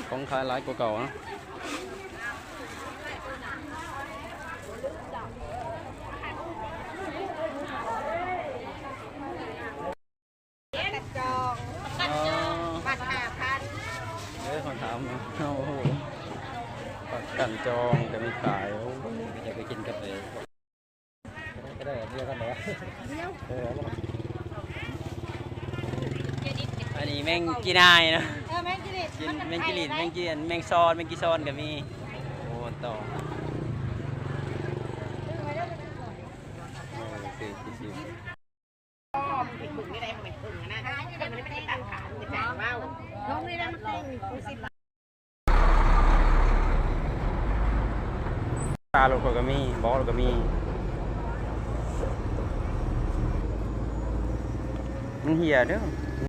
ຂອງຂາຍຫຼາຍກວ່າເກົ່າເນາະ. ກັນຈອງ ກັນຈອງ ບາດຫ້າພັນ ເອີ ເຂົາຖາມເນາະ. ໂອ້ໂຫ ຜັກກັນຈອງກໍມີຂາຍ. ໂອ້ ຈະໄປກິນກັບໄປ ກໍໄດ້ ດຽວກັນເນາະ. ເອີ ອັນນີ້ແມງຈີ່ໜ່າຍເນາະ. ເອີ ແມງຈີ່ຫຼີດ ກິນແມງຈີ່ຫຼີດ ແມງຈີ່ ແມງຊອນ ແມງກີ່ຊອນກໍມີ. ໂອ້ ຕໍ່ ຕາລົດຂ້ອຍກໍມີ ເບາະກໍມີ. ມັນເຫ່ຍເດີ້.